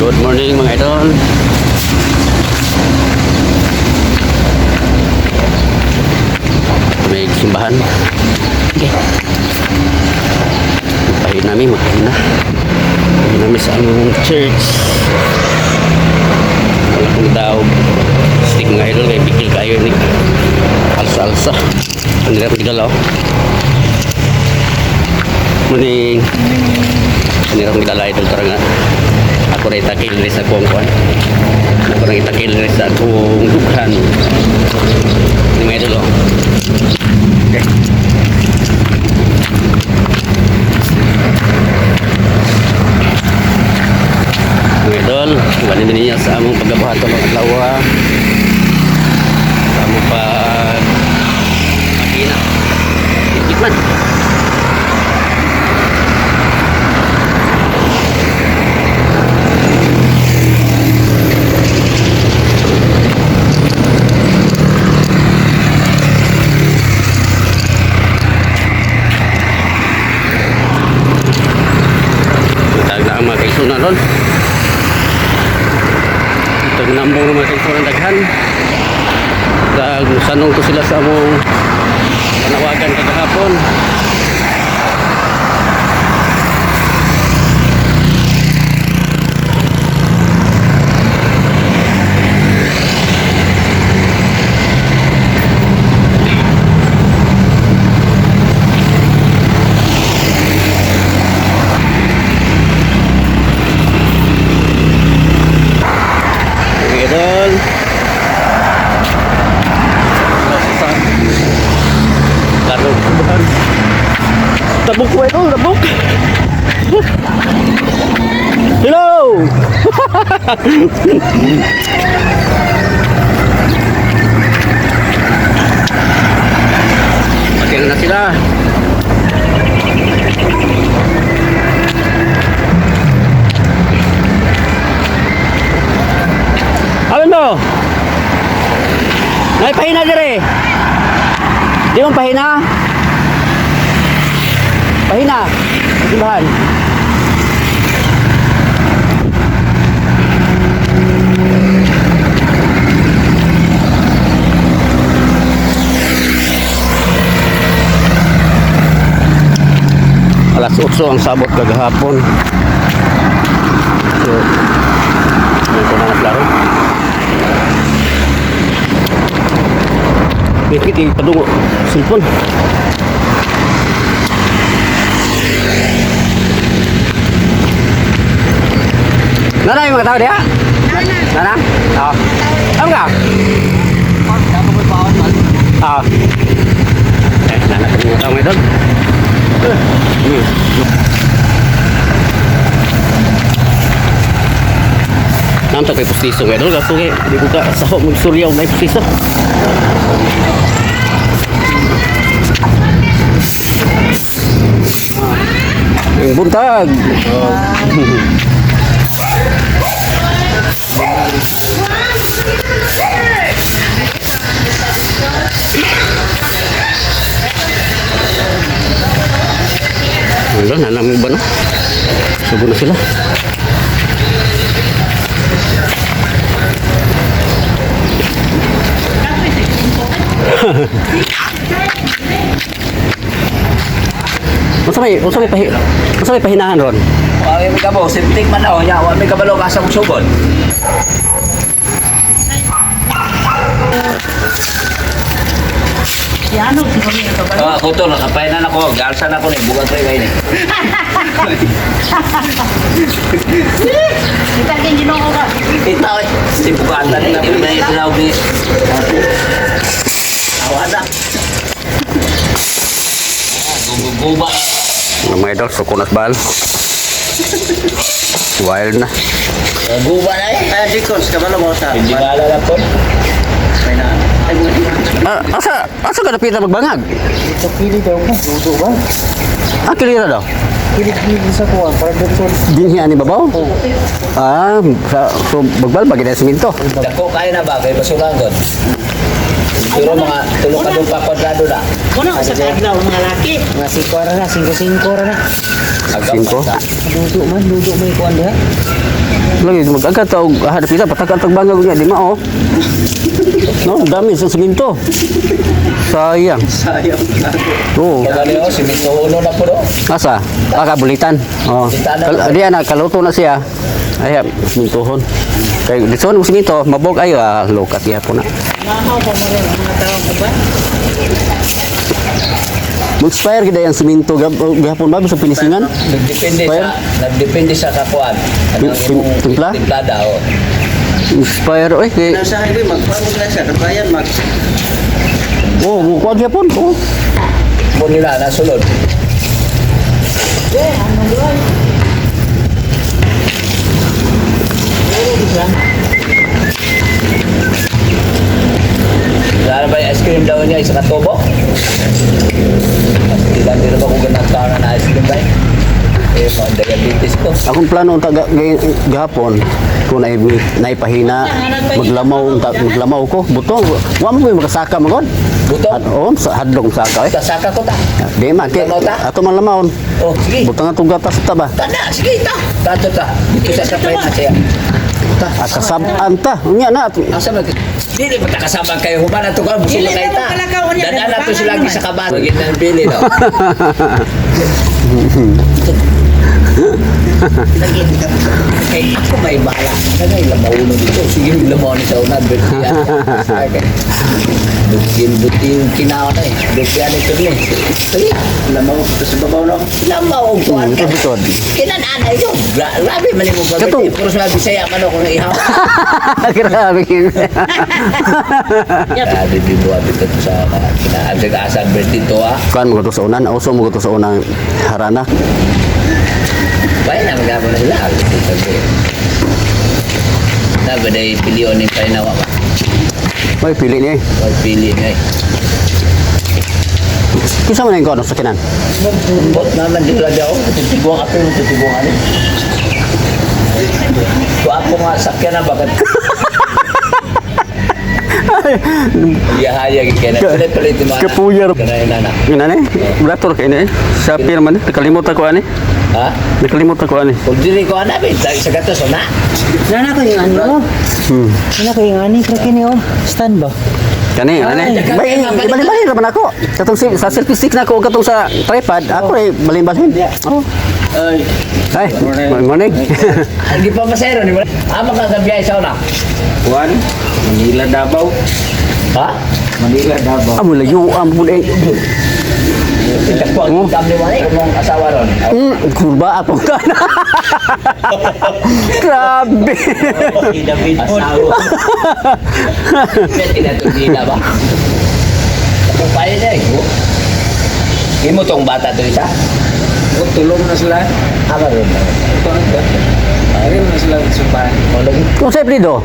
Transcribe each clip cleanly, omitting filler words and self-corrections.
Good morning, mga idol. May simbahan. Okay. Magpahinga namin, magpahinga. Pahinga namin sa among church. Wala kong tao. Stick, mga idol, kay bigil kayo ni. Alsa-alsa. Ang hirap gidala oh. Morning. Ang hirap gidala, idol, tara nga. Ako rin itakil rin sa akong kuan. Ako rin itakil rin sa akong dughan. Ni mga idol oh. Okay. Mga idol, wala niya sa among paggabuhaton ng adlaw ah. Sa among pag makina. Ikit man. Tag na ang mga kaisunan ron. Ito nambong ng mga kaisunan daghan. Dag sanong to sila sa among panawagan kagahapon. Mga idol. Sa Karong kubahan. Tabok ko idol, tabok. Hello! Patingin na sila. Alin mo? Nay, pahina dire. Di mo pahina? Pahina. Sa simbahan. Alas 8 ang sabot kagahapon. So, may ko na klaro. Wait, wait, padungo. Cellphone. Nana, yung mga tao diha? Nana. Nana? Oo. Ano ka? Ah. Eh, nana ka mga tao ngayon. Eh, hmm. Namta kay pustiso ngayon. Kaso kay, di ko ka sa magsuryaw na pustiso. Ang buntag. Wala, nanamig ba no? Sugo na sila. Unsa may pahinahan ron? Wa may kabo, septic man ako nya, wa may kabalo ka sa sugod. Yan, ang kami ito ba? Ah, ako to nakapainan ako, galsan ako ni bugat rin kayo ni. Kita kay Ginoo ka. Ita oy, si bugatan ni may ilaw ni. Awa na. Guguba. Mga idol, suko na bal. Wild na. Guba na eh. Ay, Dicons, kabalo mo sa... Hindi bala na po. May na. Ay, mga Ah, asa ka napita magbangag? Sa kili daw ko, dudo ba? Ah, kilira daw. Kili-kili sa kuwan, para dito. Dinhian ni babaw? Ah, sa, so bagbal ba kita siminto? Dako kayo na ba kay basulangon. Pero mga tulo ka pa kwadrado na. Kuno sa kadlaw mga laki. Mga siko ra na, singko-singko ra na. Singko? Dudo man, dudo may kuwan diha. Lagi mag-agad ta og ah, dapita patakan tag bangag niya di mao. No, dami sa siminto. Sayang. Sayang. Oo. Kagani oh, simento uno na po do. Asa? Ah, kabulitan. Oh. Kal di ana kaluto na siya. Ay, simintohon. Kay dito mo siminto, mabog ayo ah, lokat gyapon na. Mahaw pa mo rin ang mga tao ko ba? Mag-expire gid ang siminto gihapon ba sa pinisingan? Nagdepende Fire? sa nagdepende sa kakuan. Anong imong Timpla? Timplada oh. Expire oy kay Nasa highway, magpamog na siya. Kabayan, mag... oh, mukuha gyapon. Oh. Po nila nasulod. Eh, ano doon? Pero di ba? Wala ba yung ice cream daw niya isa ka tubo? Mas di lang din ba kung ganang tao na ice cream ba? Eh, mga diabetes ko. Akong plano unta gahapon kung naipahina maglamaw unta maglamaw ko buto wa mo may makasaka magod. Buto? Oo, sa hadlong saka eh. Tasaka ko ta. Di man kay Lamaw ta? ato man lamawon. Oh, sige. Butang atong gatas ta ba. Tana, sige ta. Tato ta. Dito sa sapay na siya. Ta. At kasab-an ta. Unya na ato. Asa man? Dili ba ta kasama kayo human ato ka busog Dili na kayo na ta. mo kalakaw niya, Dadaan na to sila nagbangan sa kaban. Lagi nang bili no. Kay ako may bala. Kanay lamaw no dito. Sige lamaw ni sa una bertian. Okay. Butin butin kinaw na eh. Bertian ito ni. Sige, Lamaw, sa babaw no? lamaw og kuan. Ito bukod. Kinananay yun. Grabe man mo ba? Katong- Puro sa Bisaya man ako nga ihaw. Grabe. Grabe bibuha dito sa kinaan sa asa berti to ah. Kuan mo to sa unan, uso mo to sa unang harana. Bayan na magabon na sila. Sabi. Na ba day pilion ni painawa ba? May pili ni. Way pili ni. Kinsa man ang kuan sa kinan? Bot naman di lang daw. Tutiguan ka pero tutiguan ano. Ko ako nga sakyan na bakit. Yahaya gid kay na palit mo. Kapuyar. Kanay na na. Ina ni, blator kay ni. Sa pirma ni, nakalimutan ko ani. Ha? Nakalimutan ko ani. Kung dili ko ana ba sa gatos na. Nana ko yung ano. Nana ko yung ani, kaya kini oh. Stand ba? Kani, ani. Bay, balin-balin ra man ako. Katong si, sa selfie stick na ako o katong sa tripod, ako ay balin-balin. Oh. Ay. Ay, Morning. morning. Hindi pa masero ni mo. Ama ka sa biyahe sa una. Juan, Manila, Davao. Ha? Manila, Davao. Amo layo am pud eh. Ko ang kam ni Wale mong asawa ron. Kurba ako ka na. Grabe. Asawa. Pwede na ito na ba? Kupay na eh. Imo tong bata to isa. Oh, tulong na sila. Ama ron. Ito na ba? Ayun na sila sumpahan. Mo lagi. Kung sa Prido?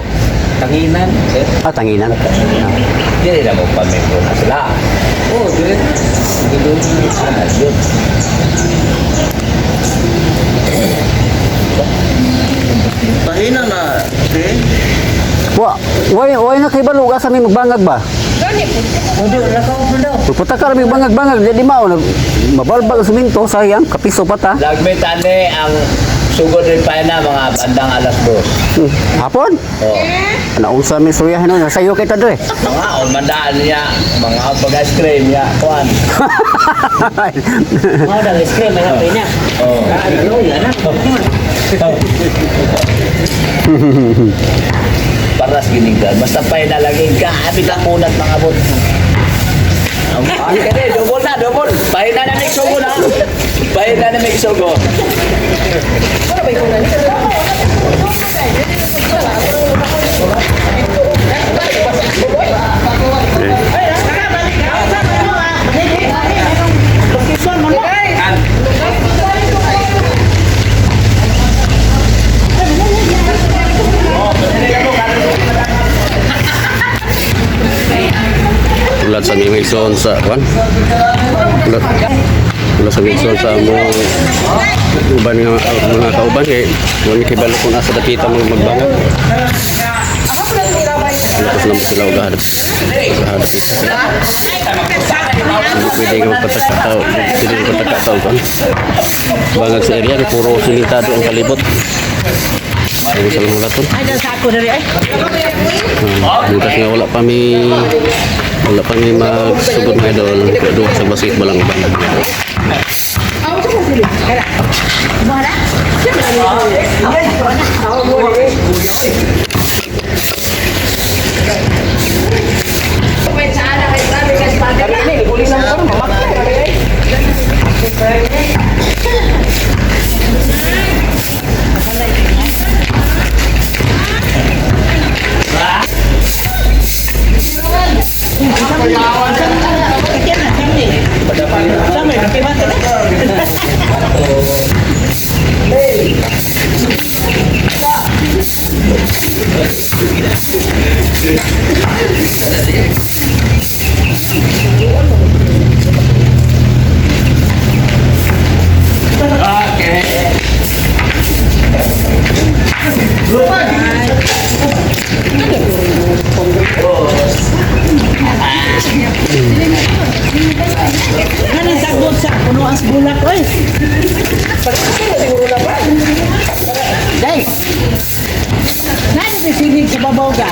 Tanginan, sir. Ah, tanginan. Dili na mo pamembro na sila. Oh, dire. Dito. Ah, yun. Pahina na, okay? Wa, way way na kay balog asa mi magbangag ba? Odo, lakaw po daw. Pupunta ka mi bangag-bangag di mao na mabalbag ang siminto sayang kapiso pa ta. Lagmit ane ang sugod rin pa na mga bandang 2:00. Hapon. Oh. Naunsa mi suyahan no sayo kay ta dre. Mga on mandaan niya, mga pag ice cream niya, kuan. Mga daw, ice cream, may hapay na. Oh. Ano, yan na. Paras gining ka. Basta pa na lagi grabe ka kunat mga bot. Ang kene, double na, double. Pahina na may sugo na. Pahina na may sugo. Tulad sa Mimilson sa kwan. Tulad tulad sa Mimilson sa mo uban nga mga kauban kay wala kay balo kung asa dapita mga magbangag. Tapos naman sila og hadap sa hadapita. Hindi pwede nga magpataka tao. Hindi pwede magpataka tao kan. Bangag sa area kay puro simentado ang palibot. Sabi sa hulaton. Ay, dahil sa ako dali ay. Bukas nga wala pa mi magsugod, mga idol. Duha sa basketball ang banda, mga idol. Aw, sa sila. Kaya. Wala. Ano sagot sa kuno ang bulak oy. Dai. Nani sa sinig sa babaw ga?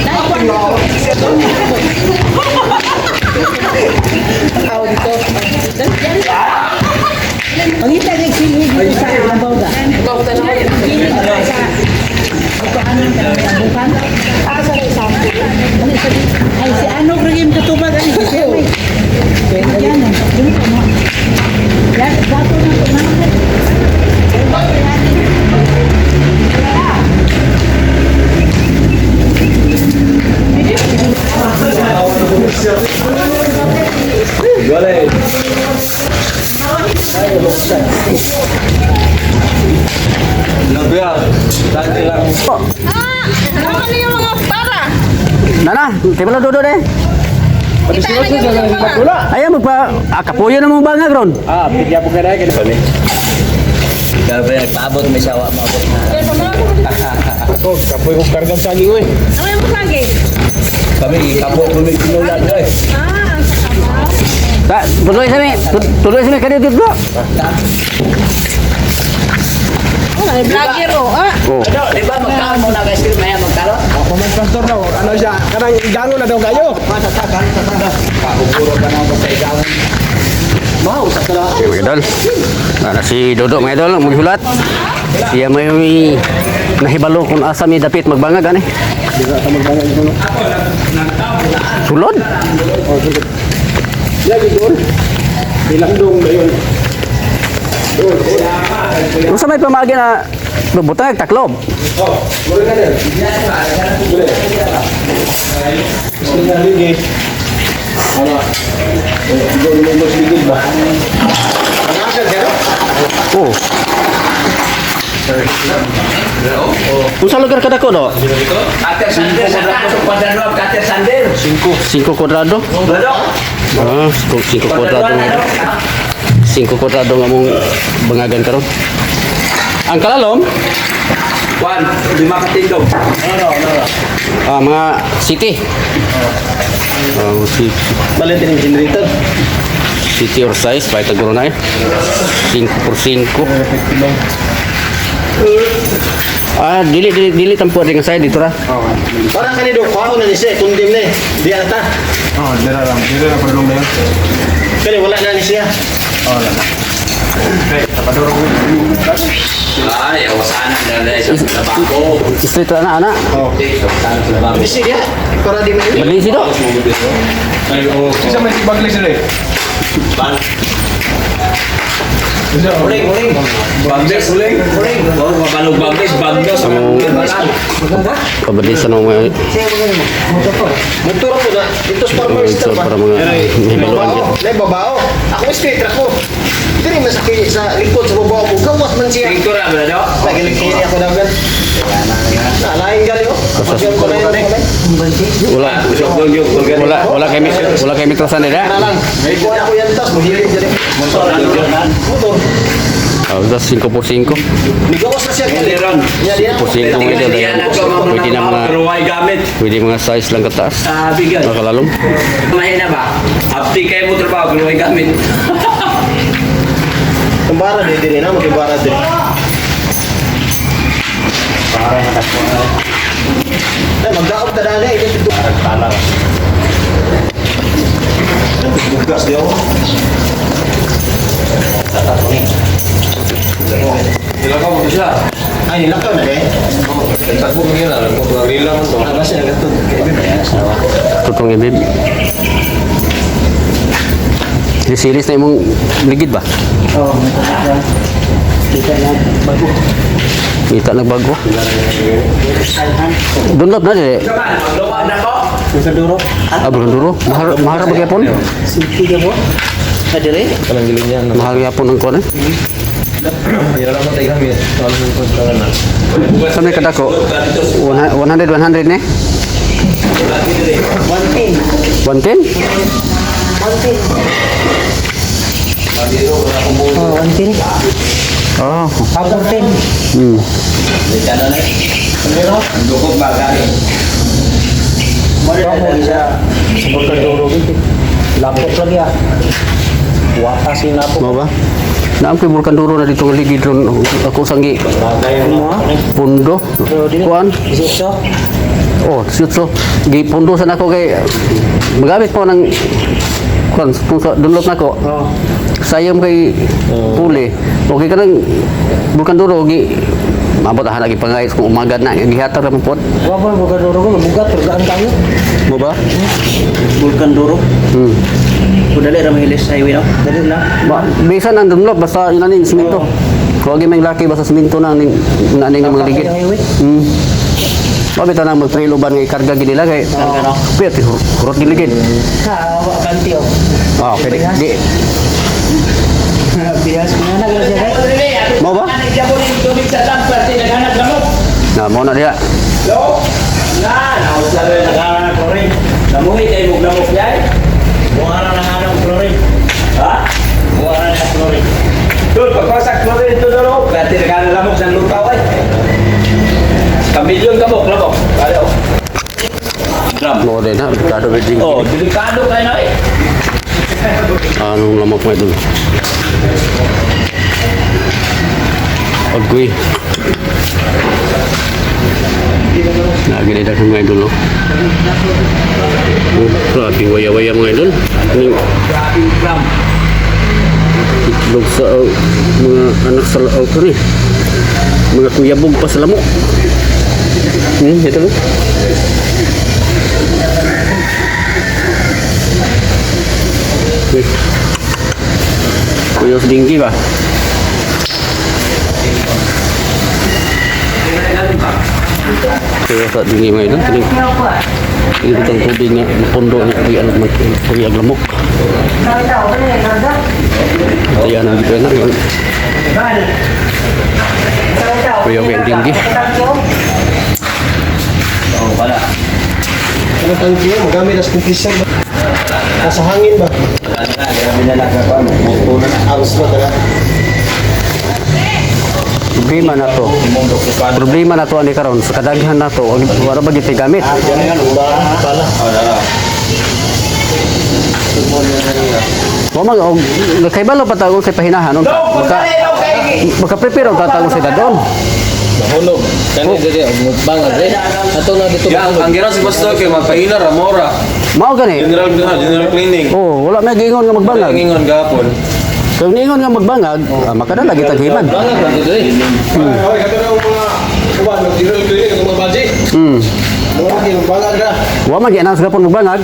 Dai ko. Aw dito. Pangita kay sinig dito sa babaw ga. Sinig sa bukaan ng bukan. Asa sa Ay si ano kagim katubag ani si Seo. Yan, dili ko mo. Yan, dato na ko na. Ano yung mga para? Nana, kay dodo de. Kita na yung mga para. Ayaw magpa ah, kapuyo na mong bangag ron. Ah, pigya po ka na. Kami. Grabe, paabot may sawa, maabot na. Oh, kapoy ko kargang saging oy. Ano yung pasangge? Kami, kapo ko may tinulan ko eh. Ah, ang sakamaw. Ta, tuloy sa mi, tuloy sa mi kadyo dito. Oh, vlogger oh. Ah, Oh. Ano, di ba magkaon mo na guys, maya magkaroon? Ako man pastor daw. Ano siya? Kanang igango na daw kayo. Kauguro ka na ako sa igangon. Okay, mga idol. Nana si Dodo, mga idol, maghulat. Siya may nahibalo kung asa mi dapit magbangag ani. Sulod. Ya gidol. Ilang dong dayon. Unsa may pamagi na butang taklob? Oh, mura ka din. Gusto niya ligi. Ano? Gol mo mas ligid ba? Ang ka Oh. Unsa lugar kada ko do? Kater Sander, sa kaso, kwadrado, Kater Sander. 5 kwadrado. Kwadrado? Ah, 5 kwadrado nga. 5 kwadrado nga mong bangagan karon. Ang kalalom, One, lima katindog. ah, mga city. Oh, city. Balit yung generator. City or size, pahit guro na eh. 5 por 5. Ah, dili dili dili tampo rin sa dito ra. Parang kanino, kuha na ni siya, kundim na eh. Di ata. Oh, dira lang. Dira lang padulong na yun. Kani wala na ni siya. Oh, wala na. Okay, tapaduro ko. Ay, awasan na dahil sa labako. Street ra na ana. Awasan sa labako. Di siya, para di man. Bali si do. Ay, oh. Isa may baglis sila eh. Uling, uling. Bagles, uling. Uling. Oh, mabalog bagles, bagles. Pabalisan ng mga Motor ko na, dito sa farmer mga store ba? para mga hibaluan Babao, gid. na babao. Ako straight ako. Diri man sa sa likod sa babao ko, gawas man siya. Tingtura ba na? Nagilikiri ako dagan. Na lain gali oh. Pagyan ko na yun. Wala wala wala kay mitrasan nila. Na lang. Kuha ako yan tas, muhilig dyan eh. Motor. Motor. Oh, das 5 por 5. Nigawas na siya. Meron. Nya diya. Por 5 mga idol. Yan ako Pwede na mga pero way gamit. pwede mga size lang kataas. Ah, bigat. Mga kalalom. Mahina ba? Apti kayo mo trabaho pero way gamit. Kumbara di diri na, magkumbara di. Ay, magdaog ta dali. Bugas di ako. Nilakaw mo siya. Ay, nilakaw na eh. Tagbo mo yun, alam ko. Gorilla man to. Ah, basta nagatod. Kay Ibib. Tutong ibib. Silis na imong ligid ba? Oh, may na. Kita na bago. Kita nagbago. Dunlop na dire. Sa duro. Ah, duro. Mahal mahal ba gyapon? Sulti ka po. Sa dire? Walang gilid niya. No? Mahal gyapon ang kuan eh. Wala mo tayo gamit. Wala mo tayo na. Sa may kadako. 100 100 ne? 110. 110? 110. Oh, 110. Oh. Ah, 410. Mura mo isa sa Bukadoro gid. Lapok lagi ah. Wata sinapok. Mo ba? Naam ko'y Bulkanduro na dito nga ligid ron. Ako sanggi pundo. Kuan? 18. Oh, siyutso. Gi pundo sa nako kay magamit po ng kuan kung sa Dunlop nako. Oh. Sayom kay puli. Okay ka nang Bulkanduro gi mabot ah lagi pangayos kung umagad na gihatag ra man pod. Wa pa Bukadoro ko mabugat turgaan tayo. Mo ba? Vulcan Duro. Kung dali ra mahilis highway no. Dali na. Ba, bisan ang Dunlop basta yun na ning simento. Kung may laki basta simento na ning na ning mga ligid. Highway. Mabita na mag-trail uban nga ikarga gid nila kay. Karga, no? Piyat hurot gid ligid. Ha, wa kanti oh. Ah, okay. Di. Bihas ko na na siya kay. Mo ba? Na mo na diha. Namuhi kayo mong lamok yan? Buha na nga ng chlorine. Ha? Buha na ng chlorine. Doon, pagpasak chlorine ito doon, oh. Kaya tinagalan lamok sa lupa, ay. Kamilyon ka mo, lamok. Kaya, oh. Drum. Mo din ha, delikado ba din. Oh, delikado kayo na, eh. Anong lamok mo idol? Agoy. Nagilid ako mga idol, oh. Oh, grabe waya-waya mga idol. Ano itlog sa oh, mga anak sa oh, sorry. Mga kuyabog pa sa lamok. Ito no? Okay. Kuyos dinggi ba? Kuyos sa dinggi mga idol. Kini ini itong tubig nga pundo nga kuya ang kuya ang lamok. Kaya na dito na. Kuya ang dinggi. Oh, pala. Ano tangki mo? Magamit as compressor ba? Nasa hangin ba? Grabe na lang ako. Buto na. Aros ba talaga? Problema na to. Problema na to ani karon sa kadaghan na to. Wala ba gid gamit? Pala. Oh, na lang. Wa mag og nakaibalo pa ta kung sa pahinahan unta. Maka maka prepare og tatagong sa dadon. Nahulog. Kani dili bang adre. Ato na dito. Ya, ang giran si Pastor kay magpahila ramora. Mao gani. General general cleaning. Oh, wala may giingon nga magbangag. Ingon gapon. Kung niingon nga magbangag, makadala gitag himad. Bangag ra dito eh. Ay, kato na ang mga uban, mag-general cleaning ang mga budget. Mga magbangag na. Wa man gi-announce gapon magbangag.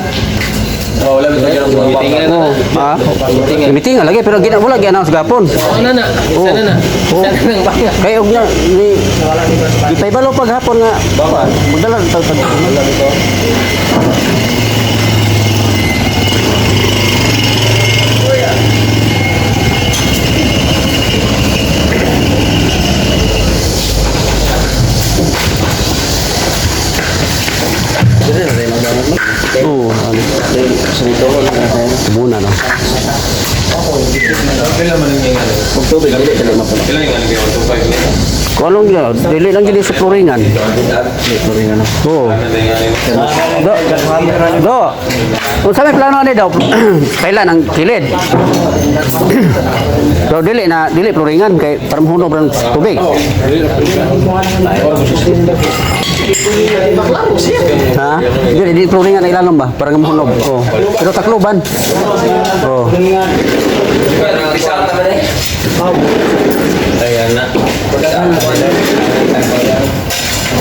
Oh, wala bitaw giran mga bangag. Oh, ah. Meeting lagi pero gina wala gi-announce gapon. Ano na? Isa na na. Oh. Isa na nang bangag. Kay og nga ni gipaybalo pag hapon nga magdala tag tag. Oo, ano. Muna no. Kailan man yung ano? Tubig dili dili mapuna. Kailan yung ano kayo? 125 nito? Kuan Kuan lang dili lang gid sa floringan. Floringan no. Oo. Do. Do. Kung sa may plano ani daw, kailan ang kilid. So dili na dili floringan kay para mahunob ang tubig. Ha? Dili dili floringan na ilalom ba para nga mahunob. Oh. Pero takloban. Oh. Ayan na.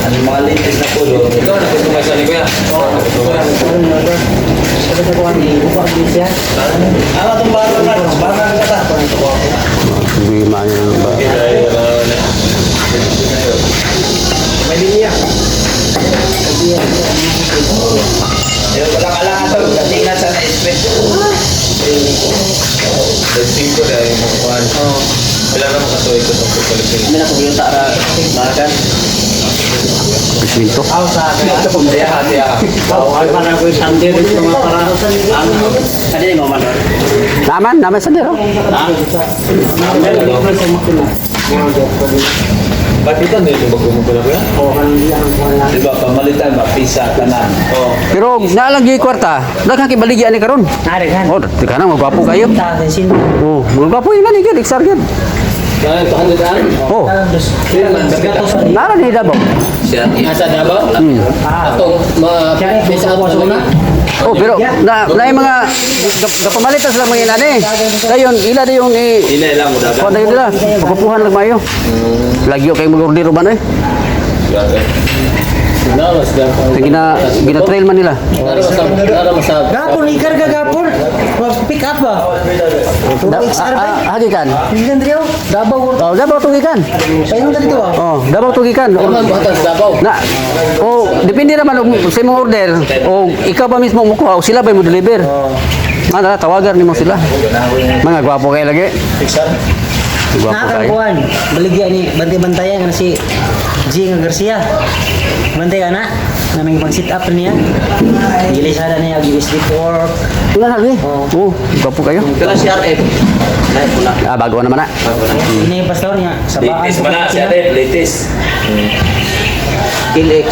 Ang mga latest na po doon. Ikaw na customize ni kuya. Ang atong baro na, baro na ka ta. Hindi maayo ba. May linya. Wala ka lang ato, katingan sa na-stress. Singko na yung mga kuhan. Wala na makatuloy ko sa pagpalit. Kami na kung ra makan. Pisinto. Tiya, tiya. Ay, para ko yung Sunday rin mga para. Ang kani mo man. Naman, naman sa dero. Ha? Ba't ito hindi mo bago mo pala kuya? Di ba, pamalitan ba, pisa, tanan. Oo. Pero naalang gyud kwarta, daghan kay baligya ani karon. Daghan. Oh, daghan na magwapo kayo. Oh, magwapo yun ani gyud, XR gyud. Kaya 200 an? Oh, nara ni Davao. Siya. Asa Davao? Atong mga bisa ato sa una. Oh, pero na na yung mga gapamalitan sila mga inani. Dayon ila na yung i Ila lang mo dagat. kuan na yun nila. Pagkupuhan lang mayo. Lagyo kay mag-order ba eh. Nara mas Davao. Gina gina trail man nila. Nara mas nara mas Gapon, ikarga gapon. Pick up ba? Da, hagikan. Hindi Andreo, Davao. Oh, Davao tugikan. Paingon ta dito ah. Oh, Davao tugikan. Naman buhatan sa Davao. Na oh, depende naman og sa imong order o ikaw ba mismo mukuha o sila ba mo deliver. Oh. Ano tawagan nimo sila. Mga gwapo kay lagi. Gwapo kayo. Nakakakuan. Baligya ni bantay-bantayan kana si G nga Garcia. Bantay ka na. Naming pang sit up niya. Gilisada niya og USB port. Wala na lagi. Oh, gwapo kayo. Pero si RF. Lahat mo na. Ah, bago naman na. Ini yung pastor niya. Sa baan. Latest ba na, siya rin, latest. KLX.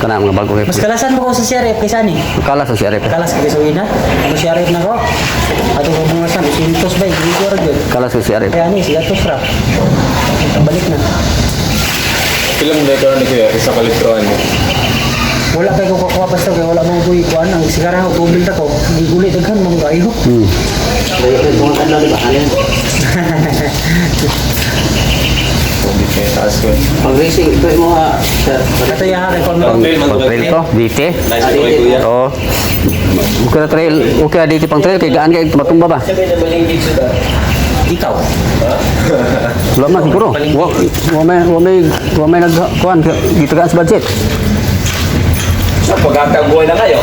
Kana mga bago kayo. Mas kalasan mo ko sa CRF kaysa ni. Kala sa CRF. Kalas kay Suwina. Ang CRF na ko. Ato ko bungasan 200 ba gigo ra gyud. Kala sa CRF. Kaya ni sila to fra. Balik na. Ilang letter ni kuya? Isa ka litroan. Wala kay ko kakuha pastor kay wala mo ko ikuan ang sigara ko tubig ta ko. Giguli daghan mo kayo. Kung ano di ba? Ano yun? Hindi kaya taas ko. Pag racing ito yung mga sir. Kato ya kay kon Pang pang trail to, DT. Nice to kuya. Oo. Okay na trail, okay na DT pang trail kay gaan kay matumba ba? Ikaw. Wala man siguro. Wa may nag kuan gitagaan sa budget. Sa pagkatang buhay na kayo.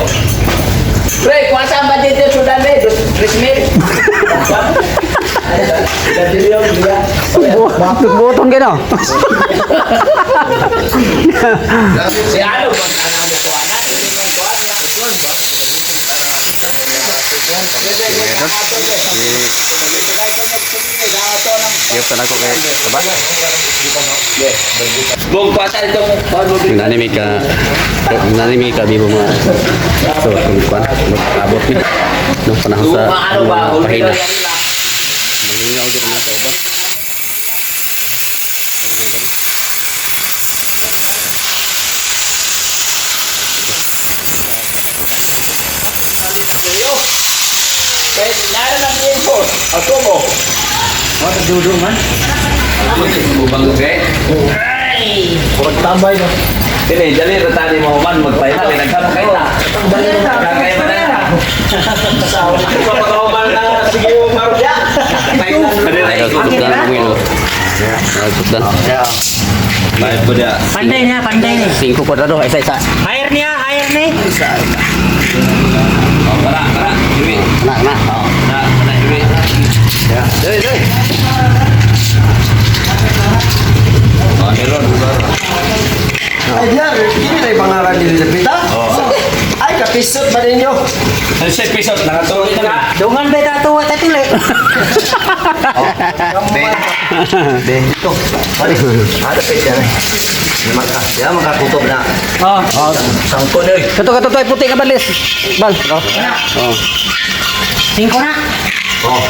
Pre, kuwasa ang budget yung sudan eh. Dos, tres mil. Buoton kayo no. Si ano ba? Ano mo kuha na? Hindi mo kuha niya. Yep, tanako kay taba. Bong, kuwasa ito. Nanimi ka nanimi ka bibo mga so kung kuan abot ni no panahon sa Ano ba? mga pahina. Malingaw dito na sa uban. Pwede, naroon ang info. Ako mo. Dudo man. Bubang okay? Purag tambay no. Dili, dali, ratani mo man, magpahinga, kay nagkama kayo na. Kagay mo na. Pagkahuman na, sige mo, Mark. Ay, sukdan ang wheel. Ay, sukdan. Bayad po niya. Panday niya, panday ni. 5 kwadrado, isa isa. Hire niya, hire ni. Para, para. Iwi. Na, na. Na, na, iwi. Dali, dali. Oh, meron. Ay, diyan, kini na yung pangalan ni Lilipita? Ay, kapisot ba ninyo? Ay, sa episode, nakatulog ka. Dungan ba tato tatuli? Oh. Dito. Balik. Ada pa dyan. Maka, ya makakutob na. Oh. Sangko na eh. Kato kato toy puti ka balis. Bal. Oh. Oh. Singko na. Oh.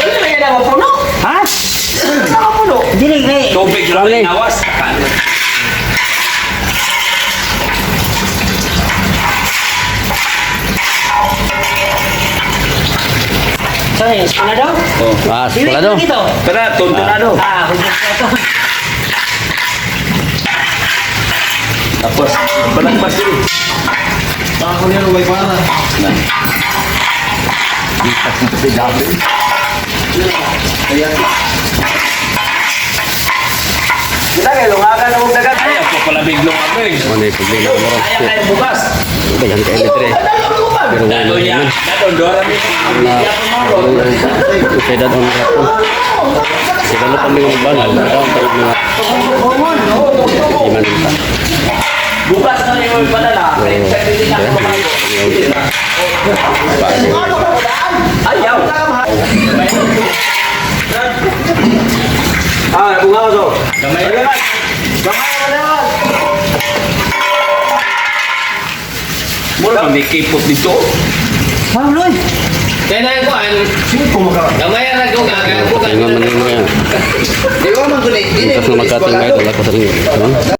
Dali na yan ang puno. Ha? Dili kay. Tubig lang Kami. inawas. Sorry, eskwela daw. Ah, Dili wala daw. dito. Tara, tuntunado. Ah, huwag ka to. Tapos, balagpas din. Baka ko niya way para. Kita kay lungagan og dagat. Ay, ako pala biglong ako eh. Ano yung problema mo ron? Kaya kayo bukas. Daghan kayo litre. Pero wala Dalo niya. naman. Dalo, dora mi. Sedad on rapo. Sigalo pa may mga bangal. Daw pa yung mga iman pa. Bukas na yung padala. So, Kaya sa hindi na ako yeah. Ayaw. Ah, bunga ko. Gamay. Gamay na. Mura may kipot dito. Wow, Loy. Kaya na ko an. Gamay ra ko Tingnan man yung mga Di ba man guni? Di Bukas na magkating mga idol ako sa inyo. No?